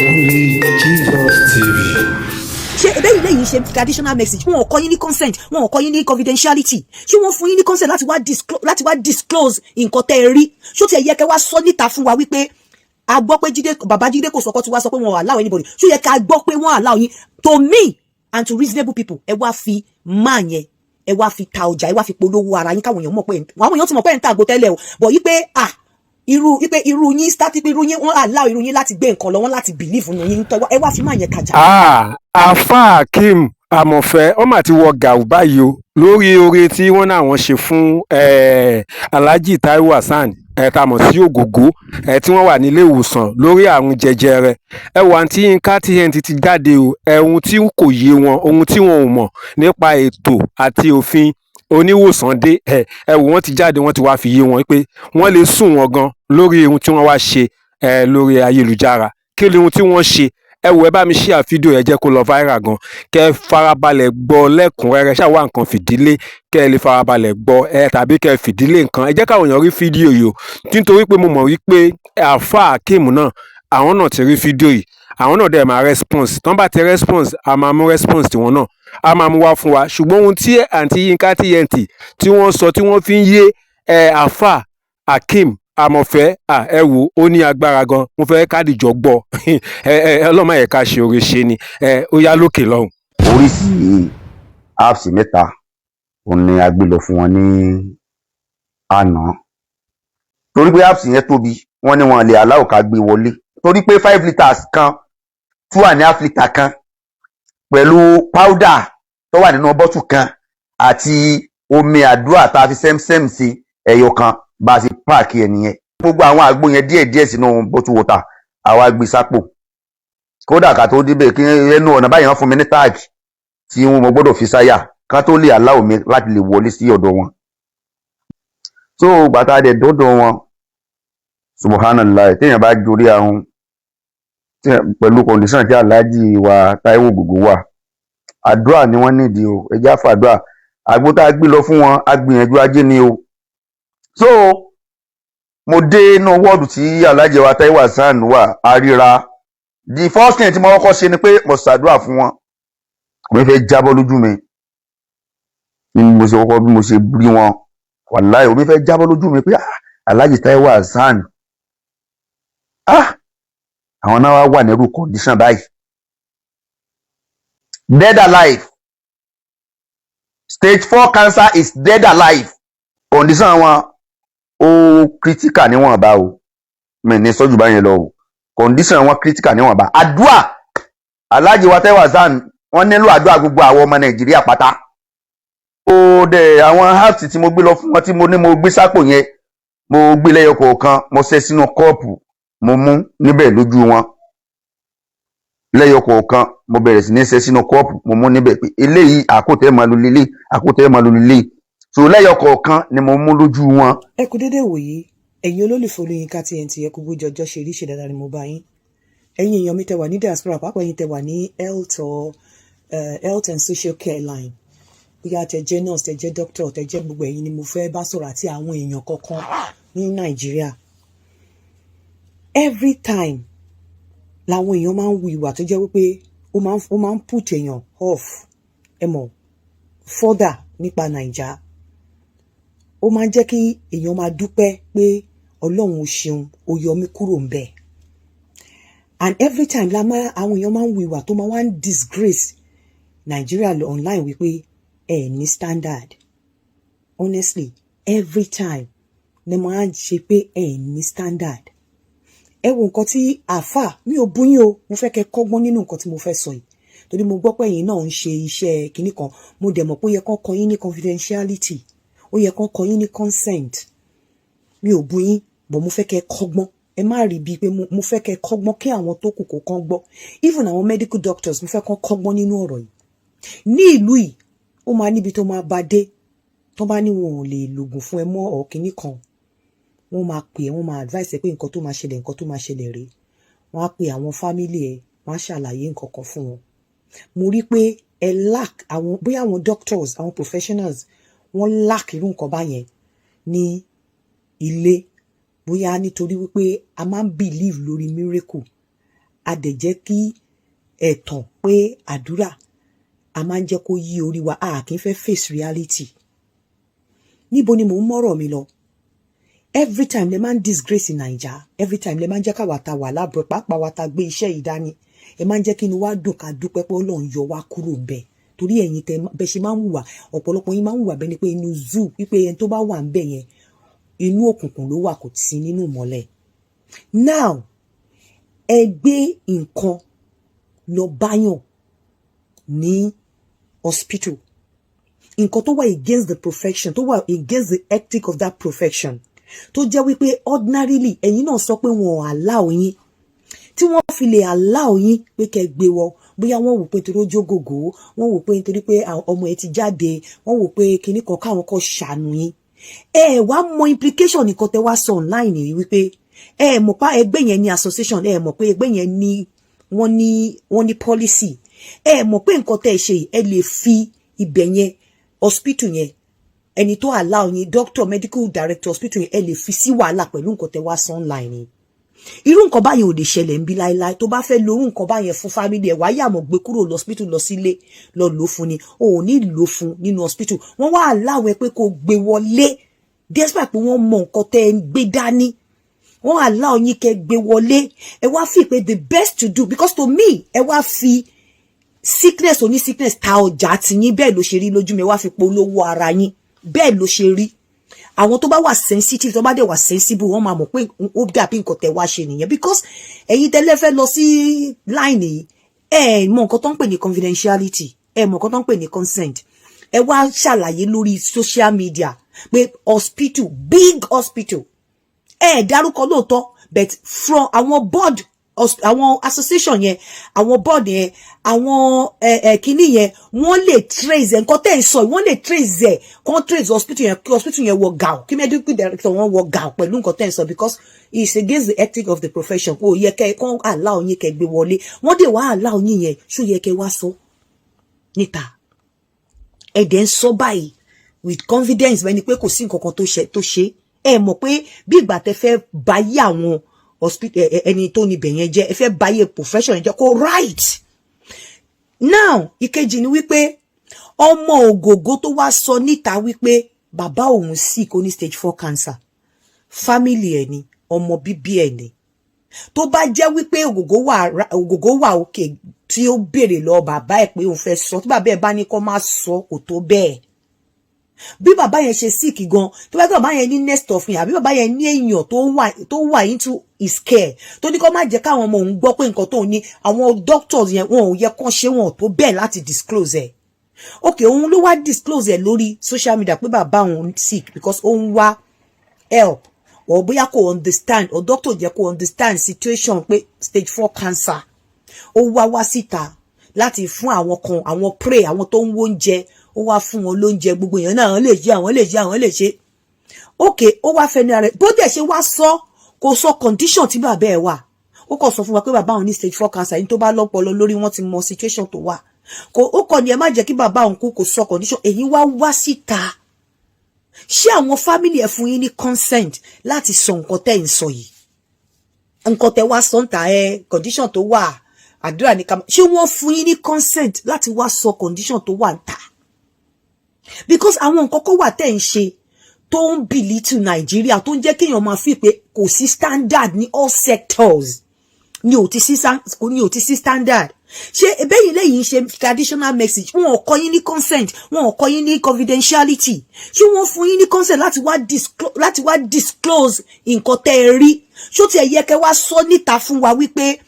Only Jesus TV. Ṣé ebe ilé yìí ṣe traditional message? Wọn ò kọ́ yín ní consent, wọn ò kọ́ yín ní confidentiality. Ṣé wọ́n fún yín ní consent láti wá disclose nǹkan tẹ́ ẹ rí? Ṣó tiẹ̀ yẹ kẹ́ wá sọ níta fún wa wípé a gbọ́ pé Jídé, bàbá Jídé kò sọkọ́ tí wá sọ pé wọn ò allow anybody? Ṣó yẹ ká gbọ́ pé wọ́n allow yín? To me and to reasonable people, ẹ wá fi máa yẹn, ẹ wá fi ta ọjà, ẹ wá fi polówó ara yín, káwọn èèyàn mọ̀ pé àwọn èèyàn ti mọ̀ pé ẹ̀ ń ta àgbo tẹ́lẹ̀ o, bọ̀ yí pé ah, irú wípé irú yín start pé irú yín, wọ́n allow irú yín láti gbé nǹkan lọ, wọ́n láti believe nínú yín. Ẹ wá fi máa yẹn tajà. Ah, àáfàá Akeem Amọ̀fẹ́, wọ́n mà ti wọ gàù báyìí o lórí oore tí wọ́n náà wọ́n ṣe fún Alhaji Taiwo Hassan tá a mọ̀ sí Ògògó tí wọ́n wà nílé ìwòsàn lórí àrùn jẹjẹrẹ. Ẹ wà, Àǹtí Yínká TNT ti jáde o. Ohun tí kò yé wọn, ohun tí wọn ò mọ̀ nípa ètò àti òfin oníwòsàn dé, ẹ wò, wọ́n ti jáde, wọ́n ti wá fi yé wọn pé wọ́n lè sùn wọn gan lórí ohun tí wọ́n wá ṣe lórí ayélujára. Kí ni ohun tí wọ́n ṣe? Ẹ wò, ẹ bá mi share fídíò ẹ, jẹ́ kó lọ viral gan, kẹ́ ẹ farabalẹ̀ gbọ́ lẹ́kùnrẹ́rẹ́. Ṣáà wá nǹkan fìdílé kẹ́ ẹ lè farabalẹ̀ gbọ́ ẹ, tàbí kẹ́ ẹ fìdílé nǹkan. Ẹ jẹ́ káwọn èèyàn rí fídíò yìí o, nítorí pé mo mọ̀ wípé àáfàá Akeem náà, àwọn náà ti rí fídíò yìí, àwọn náà dẹ̀ máa response. Tán bá ti response, a máa mú response tiwọn náà, a máa mú wá fún wa. Ṣùgbọ́n ohun tí Àǹtí Yínká TNT tí wọ́n sọ, tí wọ́n fi ń yé àáfàá Akeem Amọ̀fẹ́, ẹ wò, ó ní agbára gan. Mo fẹ́ kádìjọ gbọ́ ẹ. Ẹ ọlọ́mọ yẹn, ká ṣe oore ṣe ni ẹ. Ó yá, lókè lọ́hùn. Oríṣi herbs mẹ́ta òun ni a gbé lọ fún wọn ní àná, torí pé herbs yẹn tóbi. Wọ́n ní wọn lè allow ká gbé wọlé, torí pé 5 litres kan, 2.5 litre kan, pẹ̀lú powder tó wà nínú bottle kan, àti omi àdúrà tá a fi sẹ́msẹ́m sí ẹyọ kan. Bá a ṣe pack ẹ̀ nìyẹn, gbogbo àwọn àgbo yẹn díẹ̀ díẹ̀ sínú bottle water, àwa gbé sápò. Kódà ká tó débẹ̀, kí ẹnu ọ̀nà báyìí, wọ́n fún mi ní tag tí mo gbọ́dọ̀ fi sáyà ká tó lè allow mi láti lè wọlé sí ọ̀dọ̀ wọn. So gbàtà dẹ̀ dọ́dọ̀ wọn, subhanallah, téèyàn bá jorí ahun pẹ̀lú condition tí Aláàjì wa Táíwò Ògògó wà, àdúrà ni wọ́n nídìí o. Ẹ jẹ́ àfàdúrà. Àgbo tá a gbé lọ fún wọn, a gbìyànjú ajé ni o. So mo dé inú wọ́ọ̀dù tí Aláàjì wa Táíwò Hassan wà, a ríra. The first thing tí mo kọ́kọ́ ṣe ni pé mo ṣàdúrà fún wọn. Mo fẹ́ jábọ́ lójú mi bí mo ṣe kọ́kọ́, bí mo ṣe rí wọn, wàláì, omi fẹ́ jábọ́ lójú mi pé, ah, Aláàjì Táíwò Hassan, ah, àwọn náà wá wà nírú condition báyìí, dead alive. Stage 4 cancer is dead alive. Condition wọn ó critical níwọ̀nba o. Mi ní sọ́jú báyẹn lọ o. Condition wọn critical níwọ̀nba. Àdúà, Aláàjì wa Táíwò Hassan, wọ́n nílò àdúrà gbogbo àwọn ọmọ Nàìjíríà pátá. Ó dẹ̀ àwọn herbs tí mo gbé lọ fún wọn, tí mo ní mo gbé sápò yẹn, mo gbé lẹ́yọ kọ̀ọ̀kan, mo ṣẹ́ sínú kọ́ọ̀pù, mo mú níbẹ̀ lójú wọn lẹ́yọ kọ̀ọ̀kan. Mo bẹ̀rẹ̀ sí ní ṣẹ́ sínú kọ́ọ̀pù, mo mú níbẹ̀ pé eléyìí àkótẹ́ máa lo lélẹ̀, àkótẹ́ máa lo lélẹ̀. So lẹ́yọ kọ̀ọ̀kan ni mo mú lójú wọn. Ẹ kú dédé wòyí, ẹ̀yin olólùfẹ́ Olóyinka TNT. Ẹ kú bójú ọjọ́ ṣe rí. Ṣe dáadáa ni mo bá yín? Ẹ̀yin èèyàn mi tẹ́ wà ní diaspora, pàápàá ẹ̀yin tẹ́ wà ní health or health and social care line, bóyá tẹ́ jẹ́ nurse, tẹ́ jẹ́ doctor, tẹ́ jẹ́ gbogbo, ẹ̀yin ni mo fẹ́ bá sọ̀rọ̀, àti àwọn èèyàn kọ̀ọ̀kan ní Nàìjíríà. Every time làwọn èèyàn máa ń hu ìwà tó jẹ́ wípé ó máa ń put èèyàn off. Ẹ mọ̀ further nípa Naija, ó máa ń jẹ́ kí èèyàn máa dúpẹ́ pé Ọlọ́run ò ṣeun, ó yọ mí kúrò ń bẹ̀. And every time la máa, àwọn èèyàn máa ń hu ìwà tó máa wá ń disgrace Nigeria online wípé ẹ ní standard. Honestly, every time ni máa ń ṣe pé ẹ ní standard. Ẹ wo nǹkan tí àáfà, mi ò bú yín o, mo fẹ́ kẹ́ kọ́gbọ́n nínú nǹkan tí mo fẹ́ sọ yìí, torí mo gbọ́ pé ẹ̀yin náà ń ṣe iṣẹ́ kinní kan. Mo dẹ̀ mọ̀ pé ó yẹ kán kọ́ yín ní confidentiality, ó yẹ kán kọ́ yín ní consent. Mi ò bú yín, but mo fẹ́ kẹ́ kọ́gbọ́n. Ẹ má rí bíi pé mo fẹ́ kẹ́ kọ́gbọ́n, kí àwọn tó kù kó kán gbọ́. Even àwọn medical doctors, mo fẹ́ kán kọ́gbọ́n nínú ọ̀rọ̀ yìí. Ní ìlú yìí, ó máa níbi tó máa bá dé, tó bá ní wọn ò lè lògùn fún ẹ mọ́ ọ̀ kinní kan, wọ́n máa pè é, wọ́n máa advice ẹ pé nǹkan tó máa ṣẹlẹ̀, nǹkan tó máa ṣẹlẹ̀ rèé. Wọ́n á pe àwọn family ẹ, wọ́n á ṣàlàyé nǹkan kan fún wọn. Mo rí pé ẹ lack àwọn, bóyá àwọn doctors, àwọn professionals, wọ́n lack irú nǹkan báyẹn ní ilé, bóyá nítorí wípé a máa ń believe lórí miracle. A dẹ̀ jẹ́ kí ẹ̀tàn pé àdúrà a máa ń jẹ́ kó yí orí wa. A kì í fẹ́ face reality. Níbo ni mò ń mọ́rọ̀ mi lọ? Every time lẹ máa ń disgrace Naija, every time lẹ máa ń jẹ́ káwa ta wà lábọ̀, pàápàá wa ta gbé iṣẹ́ yìí dání, ẹ máa ń jẹ́ kí inú wa dùn, ká dúpẹ́ pé Ọlọ́run yọ wá kúrò ńbẹ̀, torí ẹ̀yin tẹ bẹ ṣe máa ń hùwà, ọ̀pọ̀lọpọ̀ yín máa ń hùwà bẹ́ẹ̀ ni pé inú zoo, wípé ẹni tó bá wà ń bẹ̀ yẹn, inú òkùnkùn ló wà, kò sí nínú ìmọ́lẹ̀. Now, ẹ gbé nǹkan lọ báyàn ní hospital, nǹkan tó wà against the profession, tó wà against the ethic of that profession, tó jẹ́ wípé ordinarily, ẹ̀yin náà sọ pé wọn ò allow yín. Tí wọ́n fi lè allow yín pé kẹ́ gbé wọ, bóyá wọ́n wò pé nítorí ó jógògó, wọ́n wò pé nítorí pé ọmọ ẹ ti jáde, wọ́n wò pé kinní kan, káwọn kan ṣàánú yín. Ẹ wá mọ implication nǹkan tẹ́ wá sọ online yìí, wípé ẹ mọ̀ pa ẹgbẹ́ yẹn ní association, ẹ mọ̀ pé ẹgbẹ́ yẹn ní wọ́n ní policy, ẹ mọ̀ pé nǹkan tẹ́ ẹ ṣe yìí, ẹ lè fi ibẹ̀ yẹn, hospital yẹn, ẹni tó allow yín, doctor, medical director hospital yẹn, ẹ lè fi sí wàhálà pẹ̀lú nǹkan tẹ́ wá sọ online ni. Irú nǹkan báyẹn ò lè ṣẹlẹ̀ ń bí láéláé. Tó bá fẹ́ lo irú nǹkan báyẹn fún family ẹ̀, wàá yà mọ̀ gbé kúrò lọ hospital, lọ sílé, lọ lò fún ni. O ò ní lò fún nínú hospital. Wọ́n wá allow ẹ pé kó gbé wọlé, despite pé wọ́n mọ nǹkan tẹ́ ẹ ń gbé dání. Wọ́n allow yín kẹ́ gbé wọlé. Ẹ wá fi pé the best to do, because to me, ẹ wá fi sickness oní sickness ta ọjà tiyín. Bẹ́ẹ̀ ló ṣe rí lójú mi. Ẹ wá fi polówó ara yín. Bẹ́ẹ̀ ló ṣe rí. Àwọn tó bá wà sensitive, tó bá dẹ̀ wà sensible, wọ́n máa mọ̀ pé ó dàbí nǹkan tẹ́ wá ṣe nìyẹn, because ẹ̀yin tẹ́lẹ̀ fẹ́ lọ sí line yìí, ẹ mọ̀ nǹkan tó ń pè ní confidentiality, ẹ mọ̀ nǹkan tó ń pè ní consent. Ẹ wá ṣàlàyé lórí social media pé hospital, big hospital, ẹ dárúkọ lóòótọ́, but from àwọn board, àwọn association yẹn, àwọn board yẹn, àwọn ẹ ẹ kíní yẹn, wọ́n lè trace ẹ. Nǹkan tẹ́ ẹ sọ yìí, wọ́n lè trace ẹ, kàn trace hospital yẹn, kí hospital yẹn wọ gàù, kí medical director wọn wọ gàù pẹ̀lú nǹkan tẹ́ ẹ sọ, because it's against the ethic of the profession. Kò yẹ kẹ́ kàn allow yín kẹ́ gbé wọlé. Wọ́n dẹ̀ wá allow yín yẹn, ṣó yẹ kẹ́ wá sọ níta? Ẹ dẹ̀ ń sọ báyìí with confidence, bẹ́ẹ̀ ni pé kò sí nǹkan kan tó ṣe. Ẹ mọ̀ pé bí ìgbà tẹ́ fẹ́ báyé àwọn hospital, ẹni tó níbẹ̀ yẹn jẹ́, ẹ fẹ́ báyé profession yẹn jẹ́. Kó right now. Ìkejì ni wípé ọmọ Ògògó tó wá sọ níta wípé bàbá òun sick, ó ní stage 4 cancer, family ẹ̀ ni, ọmọ bíbí ẹ̀ ni. Tó bá jẹ́ wípé Ògògó wà òkè tí ó béèrè lọ bàbá ẹ̀ pé òun fẹ́ sọ, tí bàbá ẹ̀ bá ní kó má sọ, kò tó bẹ́ẹ̀. Bí bàbá yẹn ṣe sick gan, tó bá gbé bàbá yẹn ní next of kin, àbí bàbá yẹn ní èèyàn tó wà into his care, tó ní kó má jẹ́ káwọn ọmọ òun gbọ́ pé nǹkan tó ní, àwọn doctors yẹn, wọn ò yẹ kán ṣe, wọn ò tó bẹ́ẹ̀ láti disclose ẹ̀. Ok, òun ló wá disclose ẹ̀ lórí social media pé bàbá òun sick, because ó ń wá help, or bóyá kò understand, or doctor jẹ́ kò understand situation pé stage 4 cancer. Ó wá wá síta láti fún àwọn kan, àwọn pray, àwọn tó ń wóúnjẹ, ó wá fún wọn lóúnjẹ. Gbogbo èèyàn náà, àwọn lè ṣe, àwọn lè ṣe, àwọn lè ṣe. Ok, ó wá fẹnu ara rẹ̀, bó dẹ̀ ṣe wá sọ, kò sọ condition tí bàbá ẹ̀ wà. Ó kàn sọ fún wa pé bàbá òun ní stage 4 cancer. Yìí, tó bá lọ́pọlọ lórí, wọ́n ti mọ situation tó wà. Kò ó kàn ní ẹ má jẹ́ kí bàbá òun kú. Kò sọ condition. Èyí wá wá síta, ṣé àwọn family ẹ̀ fún yín ní consent láti sọ nǹkan tẹ́ ń sọ yìí, nǹkan tẹ́ wá sọ ń ta ẹ, condition tó wà, àdúrà ní ká? Ṣé wọ́n fún yín ní consent láti wá sọ condition tó wà ń ta? Because àwọn nǹkan kan wà tẹ́ ń ṣe tó ń belittle Nàìjíríà, tó ń jẹ́ kéèyàn máa fi pé kò sí standard ní all sectors, ní ò ti sí standard. Ṣé ebẹ́yìn lẹ́yìn ṣe traditional message, wọn ò kọ́ yín ní consent, wọn ò kọ́ yín ní confidentiality? Ṣé wọ́n fún yín ní consent láti wá disclose nǹkan tẹ́ ẹ rí? Ṣó tiẹ̀ yẹ kẹ́ wá sọ níta fún wa wípé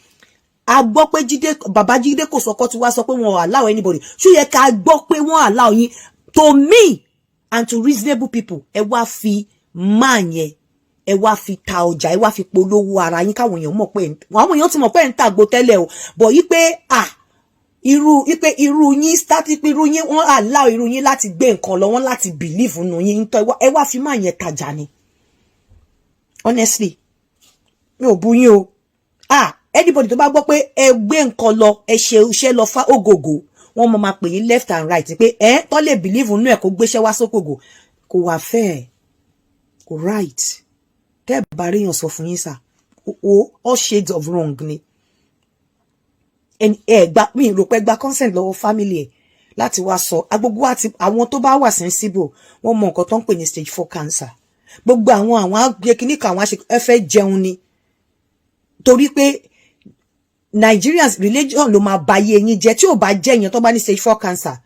a gbọ́ pé Jídé, bàbá Jídé Kòsọ́kọ́ ti wá sọ pé wọn ò allow anybody? Ṣó yẹ ká gbọ́ pé wọ́n allow yín? To me and to reasonable people, ẹ wá fi máa yẹn, ẹ wá fi ta ọjà, ẹ wá fi polówó ara yín, káwọn èèyàn mọ̀ pé, àwọn èèyàn ti mọ̀ pé ẹ̀ ń tàgbo tẹ́lẹ̀ o, bọ̀ yí pé ah, irú pé irú yín start pé irú yín, wọ́n allow irú yín láti gbé nǹkan lọ, wọ́n láti believe nù yín ntọ́. Ẹ wá fi máa yẹn tajà ni. Honestly, mi ò bú yín o. Ah, anybody tó bá gbọ́ pé ẹ gbé nǹkan lọ, ẹ ṣe iṣẹ́ lọ fá Ògògó, wọ́n mọ̀ máa pè yín left and right pé ẹ tọ́ lè believe nínú ẹ̀ kó gbéṣẹ́ wá sókògò. Kò wà fair, kò right. Tẹ́ ẹ bá ríyàn sọ fún yín sà o, all shades of wrong ni. Ẹ gba, mi rò pé gba consent lọ́wọ́ family ẹ̀ láti wá sọ agbogbo àti àwọn tó bá wà sensible, wọ́n mọ nǹkan tó ń pè ní stage 4 cancer. Gbogbo àwọn àgbẹ̀ kìíní kan, àwọn àṣẹ ẹ fẹ́ jẹun ni, torí pé Nigerians, religion ló máa ba ayé yín jẹ́. Tí ò bá jẹ́ èèyàn tó bá ní stage 4 cancer,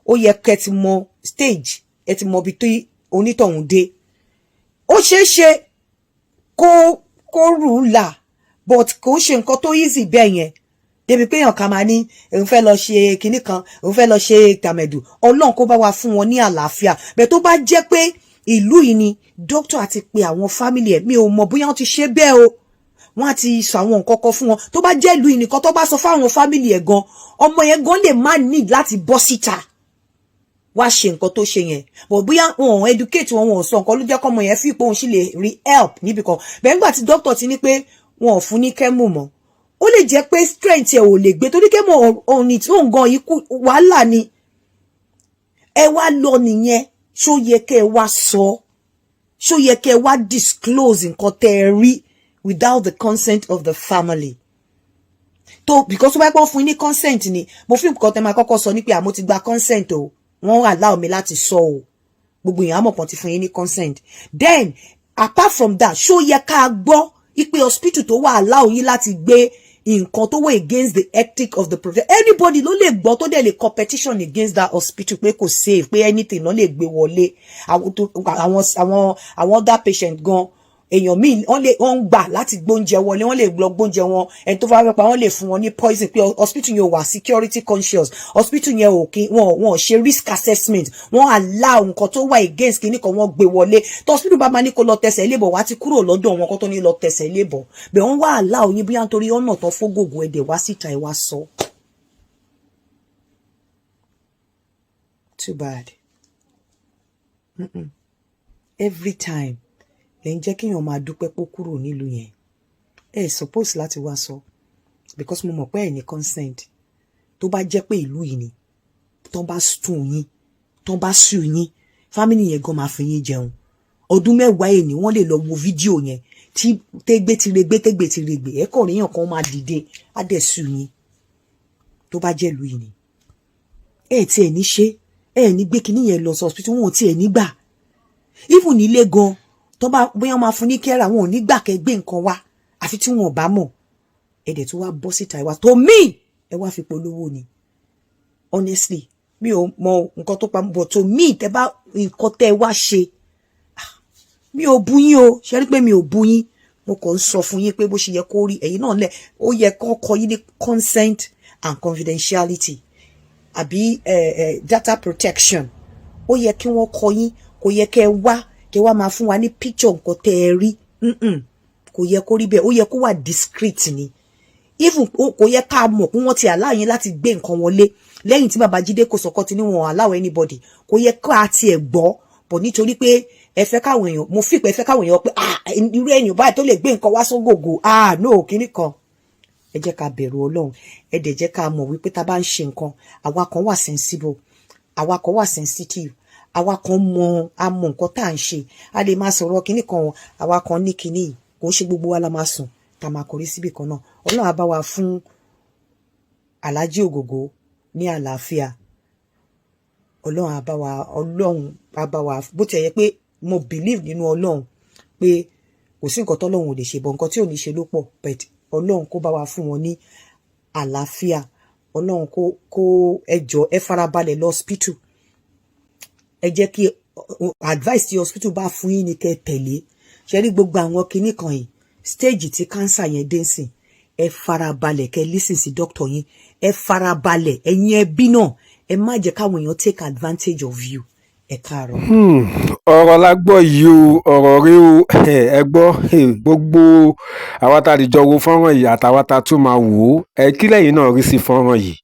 ó yẹ kẹ́ ti mọ stage, ẹ ti mọ ibi tí onítọ̀hún dé. Ó ṣeé ṣe kó rù ú là, but kò ń ṣe nǹkan tó easy bẹ́ẹ̀ yẹn, débi pé èèyàn kan máa ní òun fẹ́ lọ ṣe kinní kan, òun fẹ́ lọ ṣe tàmẹ̀dù. Ọlọ́run kó bá wa fún wọn ní àlàáfíà. Bẹ́ẹ̀ tó bá jẹ́ pé ìlú yìí ni, doctor àti pé àwọn family ẹ̀, mi ò mọ̀ bóyá wọ́n ti ṣe bẹ́ẹ̀ o, wọ́n á ti sọ àwọn nǹkan kan fún wọn. Tó bá jẹ́ ìlú yìí nìkan, tó bá sọ fáwọn family ẹ̀ gan, ọmọ yẹn gan lè má need láti bọ́ síta wá ṣe nǹkan tó ṣe yẹn. But bóyá wọn ò educate wọn, wọn ò sọ nǹkan, ló jẹ́ kọ́mọ yẹn fi pé òun sì lè rí help níbì kan bẹ́ẹ̀. Nígbà tí doctor ti ní pé wọn ò fún ní chemo mọ́, ó lè jẹ́ pé strength ẹ̀ ò lè gbé, torí chemo òun ní tí òun gan ikú wàhálà ni. Ẹ wá lọ nìyẹn. Ṣó yẹ kẹ́ ẹ wá sọ? Ṣó yẹ kẹ́ ẹ wá disclose nǹkan tẹ́ ẹ rí without the consent of the family? Tó because tó bá pọ́n fún yín ní consent ni, mo fi nǹkan tẹ́ máa kọ́kọ́ sọ ní pé àmọ́ ti gba consent o, wọ́n allow mi láti sọ o. Gbogbo èèyàn àmọ̀ kan ti fún yín ní consent. Then apart from that, ṣó yẹ ká gbọ́ ipe hospital tó wà allow yín láti gbé nǹkan tó wà against the ethic of the profession? Anybody ló lè gbọ́, tó dẹ̀ lè competition against that hospital pé kò safe, pé anything ló lè gbé wọlé. Àwọn other patient gan, èèyàn míì, wọ́n lè, wọ́n ń gbà láti gbóúnjẹ wọlé, wọ́n lè lọ gbóúnjẹ wọn. Ẹni tó bá fẹ́ pa, wọ́n lè fún wọn ní poison, pé hospital yẹn ò wà security conscious, hospital yẹn ò kí wọn ṣe risk assessment, wọ́n allow nǹkan tó wà against kìíní kan, wọ́n gbé wọlé. Tó hospital bá máa ní kó lọ tẹsẹ̀ lébọ̀, wá ti kúrò lọ́dọ̀ wọn kó tó ní lọ tẹsẹ̀ lébọ̀ bẹ́ẹ̀. Wọ́n wá allow yín, bóyá nítorí ọ̀nà tó fógògò ẹ̀dẹ̀ wá síta, ẹ̀ wá sọ. Too bad. Mm-mm. Every time lẹ ń jẹ́ kéèyàn máa dúpẹ́ pé ó kúrò nílùú yẹn. Ẹ suppose láti wá sọ, because mo mọ̀ pé ẹ ní consent. Tó bá jẹ́ pé ìlú yìí ni, tó bá sùn yín, tó bá sùn yín, family yẹn gan máa fi yín jẹun ọdún 10 yìí ni. Wọ́n lè lọ wo fídíò yẹn tí tégbé ti regbé, tégbé ti regbè, ẹ kàn ríyàn kan máa dìde, á dẹ̀ sùn yín. Tó bá jẹ́ ìlú yìí ni, ẹ tiẹ̀ ní ṣe, ẹ ní gbé kinní yẹn lọ sí hospital, wọn ò tiẹ̀ ní gbà. Even nílé gan, tó bá bóyá máa fún ní kẹ́rà, wọn ò ní gbà kẹ́ gbé nǹkan wá, àfi tí wọn ò bá mọ̀. Ẹ dẹ̀ tó wá bọ́ síta, ẹ wá tó mí, ẹ wá fi polówó ni. Honestly, mi ò mọ nǹkan tó pa, but to me, tẹ bá nǹkan tẹ wá ṣe, mi ò bú yín o. Ṣe rí pé mi ò bú yín? Mo kàn ń sọ fún yín pé bó ṣe yẹ kó rí, ẹ̀yin náà lẹ̀, ó yẹ kó kọ yín ní consent and confidentiality àbí data protection. Ó yẹ kí wọ́n kọ yín. Kò yẹ kẹ́ ẹ wá, kẹ́ wá máa fún wa ní picture nǹkan tẹ́ ẹ rí. Kò yẹ kó rí bẹ́ẹ̀. Ó yẹ kó wà discreet ni. Even kò yẹ ká mọ̀ pé wọ́n ti allow yín láti gbé nǹkan wọlé. Lẹ́yìn tí bàbá Jídé Kòsọ́kọ́ ti ní wọn allow anybody, kò yẹ ká tiẹ̀ gbọ́ bọ̀, nítorí pé ẹ fẹ́ káwọn èèyàn, mo fi pé ẹ fẹ́ káwọn èèyàn pé, ah, irú èèyàn báyìí tó lè gbé nǹkan wá sógògò, ah, no, kíní kan. Ẹ jẹ́ ká bẹ̀rù Ọlọ́run. Ẹ dẹ̀ jẹ́ ká mọ̀ wípé tá a bá ń ṣe nǹkan, àwa kan wà sensible, àwa kan wà sensitive, àwa kan mọ, a mọ nǹkan tá à ń ṣe. A lè máa sọ̀rọ̀ kíní kan, àwa kan ní kíní, kò ń ṣe gbogbo wa la máa sùn tá a máa kọrí síbì kan náà. Ọlọ́run á bá wa fún Alhaji Ògògó ní àlàáfíà. Ọlọ́run á bá wa, Ọlọ́run á bá wa. Bó tiẹ̀ yẹ pé mo believe nínú Ọlọ́run pé kò sí nǹkan tọ́lọ́run ò lè ṣe, bọ̀ nǹkan tí ò ní ṣe ló pọ̀. But Ọlọ́run kó bá wa fún wọn ní àlàáfíà. Ọlọ́run kó ẹ jọ̀ọ́, ẹ farabalẹ̀ lọ hospital. Ẹ jẹ́ kí advice tí hospital bá fún yín ni kẹ́ ẹ tẹ̀lé. Ṣe rí gbogbo àwọn kinní kan yìí, stage tí cancer yẹn dé sìn, ẹ farabalẹ̀ kẹ́ listen sí doctor yín. Ẹ farabalẹ̀. Ẹ̀yin ẹbí náà, ẹ má jẹ́ káwọn èèyàn take advantage of you. Ẹ káàárọ̀. Ọ̀rọ̀ la gbọ́ yìí o, ọ̀rọ̀ rí o. Ẹ gbọ́ gbogbo àwa tá a lè jọ wo fọ́nrán yìí àtàwa tá a tún máa wò ó, ẹ kí lẹ́yìn náà rí sí fọ́nrán yìí?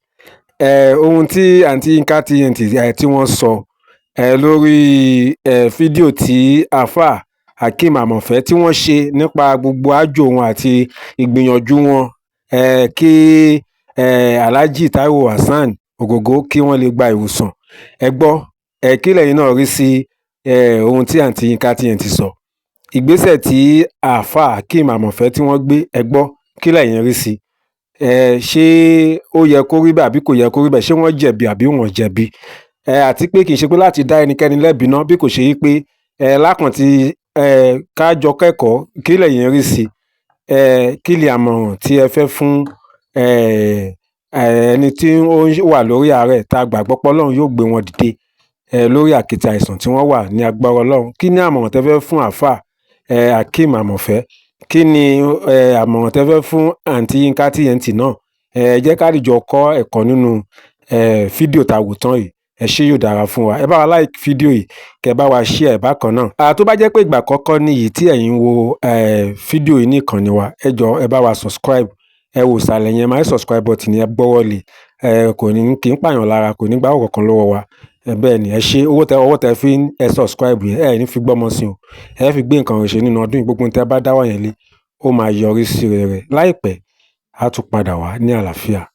Ẹ ohun tí àǹtí Yinka TNT ẹ tí wọ́n sọ ẹ lórí ẹ fídíò tí àáfàá Hakeem Amọ̀fẹ́ tí wọ́n ṣe nípa gbogbo àjò wọn àti ìgbìyànjú wọn ẹ kí ẹ Alhaji Taiwo Hassan Ògògó kí wọ́n lè gba ìwòsàn. Ẹ gbọ́, ẹ kí lẹ́yìn náà rí sí ẹ ohun tí àǹtí Yinka TNT sọ, ìgbésẹ̀ tí àáfàá Hakeem Amọ̀fẹ́ tí wọ́n gbé? Ẹ gbọ́, kí lẹ́yìn rí sí? Ṣé ó yẹ kó rí bẹ́ẹ̀ àbí kò yẹ kó rí bẹ́ẹ̀? Ṣé wọ́n jẹ̀bi àbí wọ́n jẹ̀bi? Àti pé kì í ṣe pé láti dá ẹnikẹ́ni lẹ́bi náà, bí kò ṣe yí pé lákàn tí ká jọ kẹ́kọ̀ọ́. Kí lẹ̀yin rí sí? Kí ni àmọ̀ràn tí ẹ fẹ́ fún ẹni tí ó wà lórí àárẹ̀, tá a gbàgbọ́ pé Ọlọ́run yóò gbé wọn dìde lórí àkéte àìsàn tí wọ́n wà ní agbára Ọlọ́run? Kí ni àmọ̀ràn tẹ́ fẹ́ fún àáfà Akeem Amọ̀fẹ́? Kí ni àmọ̀ràn tẹ́ fẹ́ fún àǹtí Yínká TNT náà? Ẹ jẹ́ ká dìjọ kọ́ ẹ̀kọ́ nínú fídíò tá a wò tán yìí. Ẹ ṣé, yóò dára fún wa. Ẹ bá wa like fídíò yìí, kẹ́ bá wa share bákan náà. Tó bá jẹ́ pé ìgbà àkọ́kọ́ nìyí tí ẹ̀yin ń wo fídíò yìí ní ìkànnì wa, ẹ jọ̀ọ́, ẹ bá wa subscribe. Ẹ wò ìsàlẹ̀ yẹn, máa subscribe button yẹn, gbọ́wọ́ lé ẹ. Kò ní kì í pààyàn lára, kò ní gbà owó kankan lọ́wọ́ wa. Bẹ́ẹ̀ ni, ẹ ṣé. Owó tẹ ọwọ́ tẹ fi ń ẹ subscribe yẹn, ẹ ní fi gbọ́mọ sí o, ẹ fi gbé nǹkan rẹ̀ ṣe nínú ọdún yìí. Gbogbo tẹ bá dáwọ́ yẹn lé, ó máa yọrí sí rere láìpẹ́. Á tún padà wá ní àlàáfíà.